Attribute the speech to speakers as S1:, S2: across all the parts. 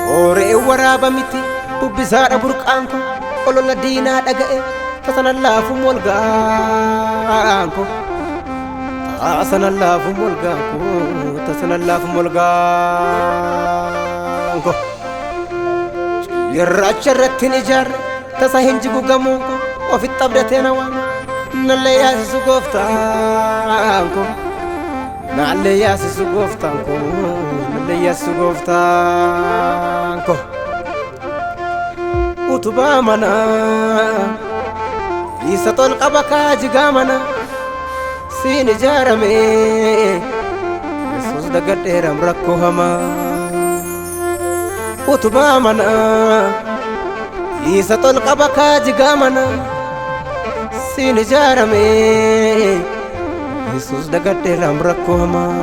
S1: Hooree waraaba miti bubbisaadha burqaan koo olola diinaa dhaga'e tasana laafu molgaan koo tasana laafu molgaan koo tasana laafu molgaan koo Yerraacha irratti hin ijaarre tasa hin jigu gamoon koo ofitti abdatee na waama nallee yaasisu gooftaan koo nallee yaasisu gooftaan koo nallee yaasisu gooftaan koo Utubaa manaa isa tolqaba kaajigaa mana siin ijaarame Yesuus dagadheeram rakkoo hamaa Utubaa manaa isa tolqaba kaajigaa mana siin ijaarame Yesuus dagadheeram rakkoo hamaa.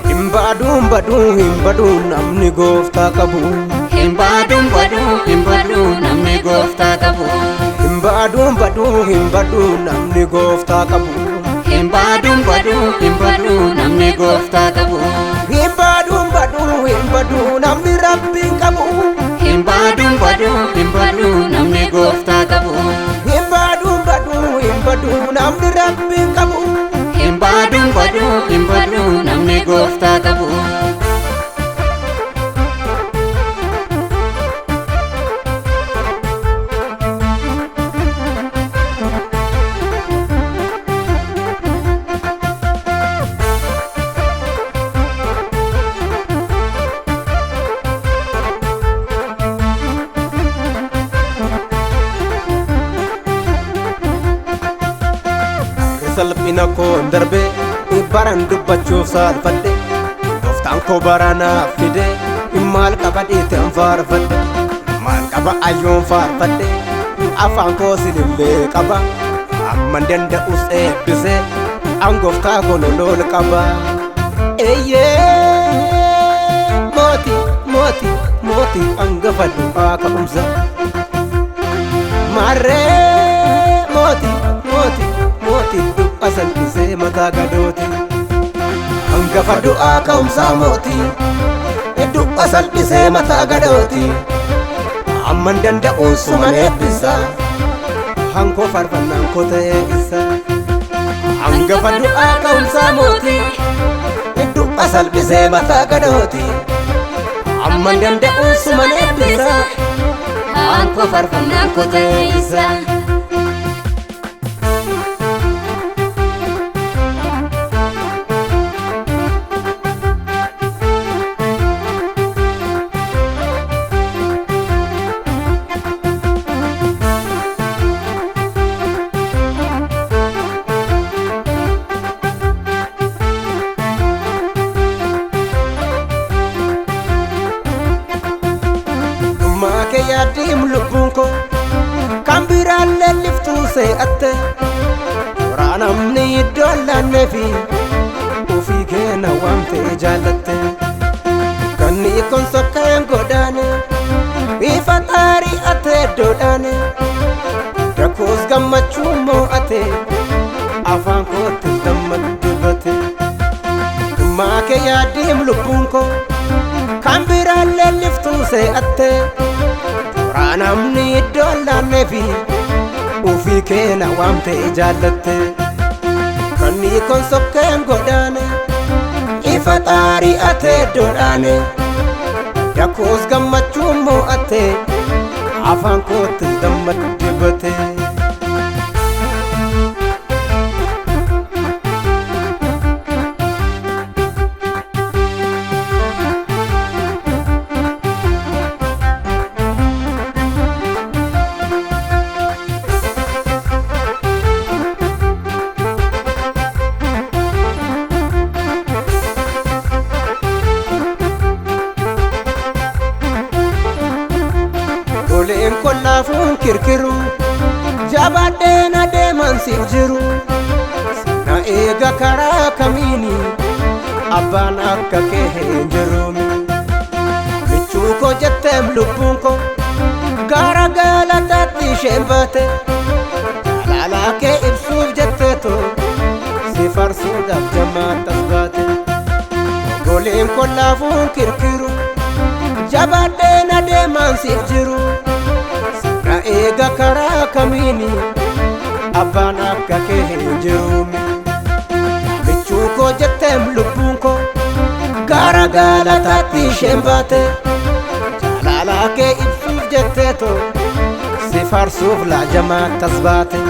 S1: Hin baduun baduu hin baduu namni gooftaa qabu.
S2: Hin baduun baduu hin baduu namni gooftaa qabu.
S1: Hin baduun baduu hin baduu namni gooftaa qabu.
S2: Hin baduun baduu hin baduu namni gooftaa qabu.
S1: Hin baduun baduu hin baduu namni rabbiin qabu.
S2: Hin baduun baduu hin baduu namni gooftaa qabu.
S1: Hin baduun baduu hin baduu namni rabbiin qabu.
S2: Hin baduun baduu hin baduu namni gooftaa qabu.
S1: Salphina koon darbe baran dubbachuuf saalfadhe gooftaan koo baranaaf fide maal qaba dhiiteen faarfadhe maal qaba ayyoon faarfadhe afaan koo silillee qaba amman danda'us eebbise an gooftaa koo lolool qaba. Eeyyee mootii mootii mootii hangafa du'aa ka'umsa maarree mootii mootii mootii du'a salphisee mataa gadooti. Hangafa du'aa ka'umsaa mootii du'a salphisee mataa gadooti. Amman danda'uun suman eebbisa hankoo faarfannaan koo ta'ee isa. Hangafa du'aa ka'umsaa mootii du'a salphisee mataa gadooti. Amman danda'uun suman eebbisa
S2: Hankoo faarfannaan koo ta'ee isa.
S1: Dhummaa kee yaaddiim lubbuun koo kan biraan leelliftuu se'atte toora namni iddoo laannee fi ofii kee na waamtee jaallatte. Kanni kun sokkeen godaane ifa xaarii ate iddoodhaane dakuus gammachuu moo'ate afaan kootti gammadu bate. Dhummaa kee yaaddiim lubbuun koo kan biraan leelliftuu se'atte toora namni iddoo laannee fi ofii kee na waamtee jaallatte. Kanni kun sokkeen godaane ifa xaarii ate iddoodhaane dakuus gammachuu moo'ate afaan kootti gammadu bate. Goleen kollaafuun kirkiru, jabaadheen adeeman siif jiru. Na eega karaa kamiini, abbaan akka kee hin jiruumi. Michuu koo jetteem lubbuun koo gara galataatti isheen baate. Jaalalaa kee ibsuuf jetteetu si farsuudhaaf jammaattas baate. Goleen kollaafuun kirkiru, jabaadheen adeeman siif jiru. Na eega karaa kamiini, abbaan akka kee hin jiruumi. Michuu koo jetteem lubbuun koo gara galataatti isheen baate. Jaalalaa kee ibsuuf jetteetu si farsuuf laajamaa tas baate.